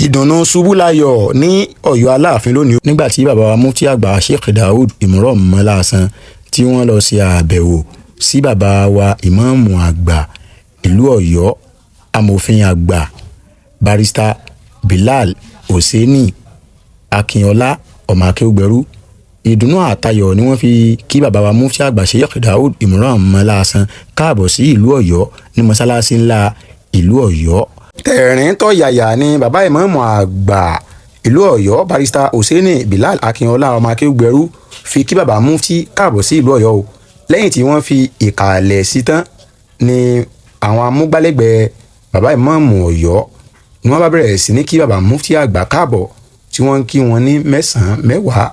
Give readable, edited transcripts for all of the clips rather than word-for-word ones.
Ìdùnnú ṣubú layọ̀ ní Ọ̀yọ́ Aláàfin lónìí nígbà tí bàbá wa Mufti àgbà Sheikh Daud Imran Mọ́lásan tí wọ́n lọ ṣe àbẹ̀wò sí bàbá wa ìmáàmù àgbà ìlú Ọ̀yọ́, amòfin àgbà Barrister Bilal Hosseini Akínọlá ọmọ akéwùgbẹ́rú. Ìdùnnú àtayọ̀ ni wọ́n fi kí bàbá wa Mufti àgbà Sheikh Daud Imran Mọ́lásan káàbọ̀ sí ìlú Ọ̀yọ́ ní mọ́sálásí ńlá ìlú Ọ̀yọ́. Tẹ̀rín tọ̀yàyà ni bàbá ìmáàmù àgbà ìlú Ọ̀yọ́ Barrister Hosseini Bilal Akínọlá ọmọ akéwùgbẹ́rú fi kí bàbá Mufti káàbọ̀ sí ìlú Ọ̀yọ́ o. Lẹ́yìn tí wọ́n fi ìkàlẹ̀ sí tán ni àwọn amúgbálẹ́gbẹ̀ẹ́ bàbá ìmáàmù Ọ̀yọ́ ni wọ́n bá bẹ̀rẹ̀ sí ní kí bàbá Mufti àgbà káàbọ̀, tí wọ́n ń kí wọn ní mẹ́sàn-án mẹ́wàá,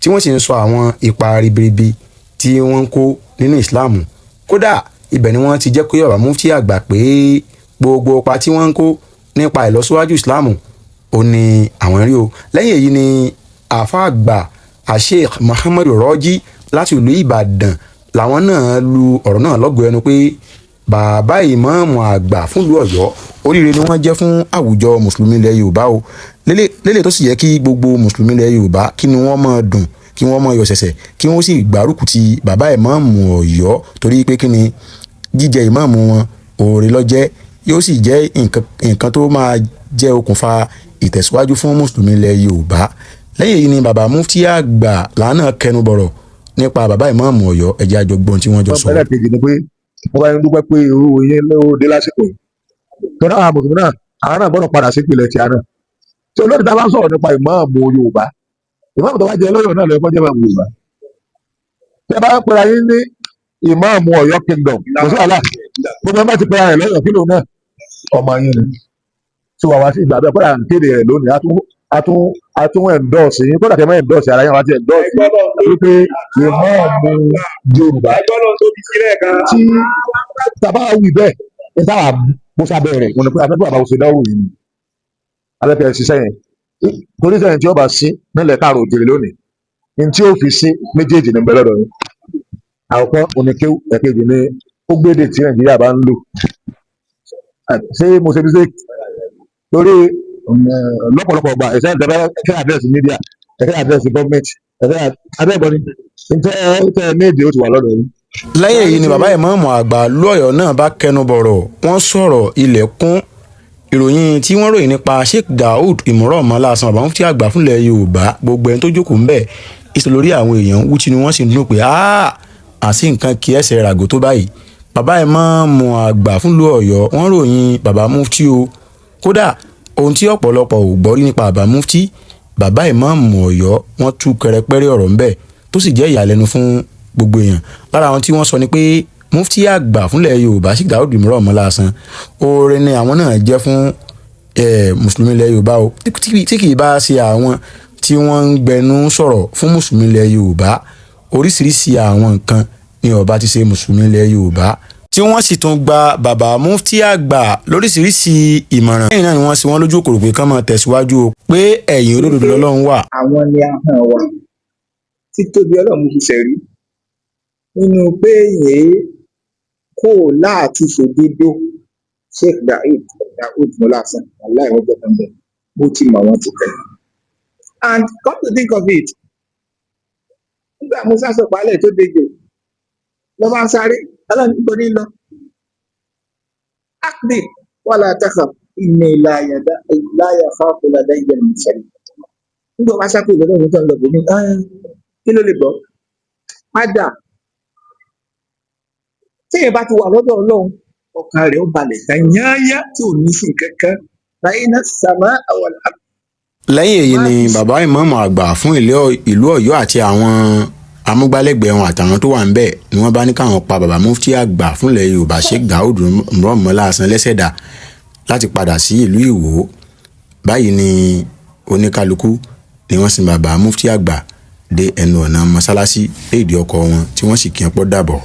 tí wọ́n sì ń sọ àwọn ipa ribiribi tí wọ́n ń kó nínú Ìsìláàmù. Kódà ibẹ̀ ni wọ́n ti jẹ́ kó bàbá Mufti àgbà pé gbogbo ipa tí wọ́n ń kó nípa ìlọsíwájú Ìsìláàmù ò ní àwọn rí o. Lẹ́yìn èyí ni àáfàá àgbà Sheikh Muhammadu Rọ́jí láti ìlú Ìbàdàn làwọn náà lu ọ̀rọ̀ náà lọ́gọ̀ọ́ ẹnu pé bàbá ìmáàmù àgbà fúnlùú Ọ̀yọ́, oríire ni wọ́n jẹ́ fún àwùjọ mùsùlùmí ilẹ̀ Yorùbá o, lélẹ̀ tó sì yẹ kí gbogbo mùsùlùmí ilẹ̀ Yorùbá kí ni wọ́n máa dùn, kí wọ́n máa yọ̀ ṣẹ̀ṣẹ̀, kí wọ́n sì gbárùkù ti bàbá ìmáàmù Ọ̀yọ́, torí pé kí ni jíjẹ ìmáàmù wọn, oore ló jẹ́, yóò sì jẹ́ nǹkan tó máa jẹ́ okùnfà ìtẹ̀síwájú fún mùsùlùmí ilẹ̀ Yorùbá. Lẹ́yìn èyí ni bàbá Mufti àgbà làánà kẹnu bọ̀rọ̀ nípa bàbá ìmáàmù Ọ̀yọ́. Ẹ jẹ́ a jọ gbọ́n tí wọ́n jọ sọ. Ẹlẹ́ẹ̀kejì ni pé mo bá yín dúpẹ́ pé irú yín ló dé lásìkò yìí, tọ́lá àwọn mùsùlùmí náà, àwọn náà gbọ́dọ̀ padà sí ìpìlẹ̀ tí a náà tí olóòtú tá a bá ń sọ̀rọ̀ nípa ìmáàmù Yorùbá. Ìmáàmù tó bá jẹ lọ́yọ̀ náà lọ́yọ̀ kó jẹ́ ìmáàmù Yorùbá. Tí a bá ń pera yín ní ìmáàmù Ọ̀yọ́ kingdom, kò sí wàhálà. Gbogbo ẹ bá ti pera rẹ̀ lọ́yọ̀, kí lòun náà ọmọ yín ni tí wàá wá sí ìgbà bẹ́ẹ̀. Kódà ń kéde rẹ̀ lónìí, a tún endorse yín. Kódà kẹ́ mọ́ endorse ara yín, àwọn àti endorse wípé ìmáàmù Yorùbá tí tàbá wí bẹ́ẹ̀ ní táwa bó sábẹ́ rẹ̀ wọn ni pé afẹ́fẹ́ bàbá òṣèlú dáwò yìí ni afẹ́fẹ́ ṣiṣẹ́ yẹn, torí sẹ́yìn tí ó bá sí nílẹ̀ káàró òjìrì lónìí ní tí ó fi sí méjèèjì ní bẹ́ẹ̀ lọ́dọ̀ yín. Àkọ́kọ́ oníkéwù, ẹ̀kejì ni ó gbédè tí Nàìjíríà bá ń lò. Ṣé mo ṣe mistake? Torí lọ́pọ̀lọpọ̀ ọgbà ẹ̀sẹ̀ ìjọba ẹ̀fẹ́ address media, ẹ̀fẹ́ address government, ẹ̀fẹ́ abẹ́ẹ̀gbọ́n ni ntẹ́ tẹ́ méje ó ti wà lọ́dọ̀ yín. Lẹ́yìn èyí ni bàbá ìmáàmù àgbà ìlú Ọ̀yọ́ náà bá kẹnu bọ̀rọ̀. Wọ́n sọ̀rọ̀, ilẹ̀kùn ìròyìn tí wọ́n ròyìn nípa Sheikh Daud Imran Mọ́lásan, bàbá Mufti àgbà fúnlẹ̀ Yorùbá. Gbogbo ẹni tó jókòó ńbẹ̀, ìṣòro lórí àwọn èèyàn wú tí ni wọ́n sì ń dùn pé àṣì nǹkan kì í ẹsẹ̀ ràgó tó báyìí. Bàbá ìmáàmù àgbà fúnlùú Ọ̀yọ́, wọ́n ròyìn bàbá Mufti o. Kódà ohun tí ọ̀pọ̀lọpọ̀ ò gbọ́ rí nípa bàbá Mufti, bàbá ìmáàmù Ọ̀yọ́ wọ́n tú kẹrẹpẹrẹ ọ̀rọ̀ ńbẹ̀, tó sì jẹ́ ìyàlẹ́nu fún gbogbo èèyàn. Lára àwọn tí wọ́n sọ ni pé Mufti àgbà fúnlẹ̀ Yorùbá Sheikh Daud Imran Mọ́lásan, oore ni àwọn náà jẹ́ fún mùsùlùmí ilẹ̀ Yorùbá o. Tí kì í bá ṣe àwọn tí wọ́n ń gbẹnu sọ̀rọ̀ fún mùsùlùmí ilẹ̀ Yorùbá, oríṣiríṣi àwọn nǹkan ni ọba ti ṣe mùsùlùmí ilẹ̀ Yorùbá, tí wọ́n sì tún gba bàbá Mufti àgbà lóríṣiríṣi ìmọ̀ràn. Lẹ́yìn náà ni wọ́n ṣe wọ́n lójú kòrò pé kán máa tẹ̀síwájú o, pé ẹ̀yìn olódodo lọ́lọ́run wà. Àwọn ni ahọ́n wa. Títóbi Ọlọ́run fi ṣẹ̀rí nínú pé yèé kò láti ṣòdodo. Sheikh Daud Mọ́lásan, wàláì, wọ́n jẹ́ kan bẹ́ẹ̀. Mo ti mọ̀ wọ́n ti pẹ́. And come to think of it, nígbà Musa sọ̀pálẹ̀ tó dejò lọ́ bá ń sáré, Ọlọ́run níbo ní lọ? Aqbil wala takhaf, inni la yakhafu ladayya al-mursalin. Nígbà wọ́n bá sá kúrò lọ́dọ̀ mi tó ń lọ bòmí, kí ló lè gbọ́ padà? Téèyàn bá ti wà lọ́dọ̀ Ọlọ́run, ọkàn rẹ̀ ó balẹ̀ tán yányá, tí ò ní sí nǹkan kan bayna as-samaa wal-ard. Lẹ́yìn èyí ni bàbá ìmáàmù àgbà fún ìlú Ọ̀yọ́ àti àwọn amúgbálẹ́gbẹ̀ẹ́ wọn àtàwọn tó wà ń bẹ̀ ni wọ́n bá ní káwọn pa bàbá Mufti àgbà fúnlẹ̀ Yorùbá Sheikh Daud Imran Mọ́lásan lẹ́sẹ̀dá láti padà sí ìlú Ìwó. Báyìí ni oníkálukú ni wọ́n sin bàbá Mufti àgbà dé ẹnu ọ̀nà mọ́sálásí léèdè ọkọ̀ wọn, tí wọ́n sì kí wọn pọ́ dàbọ̀.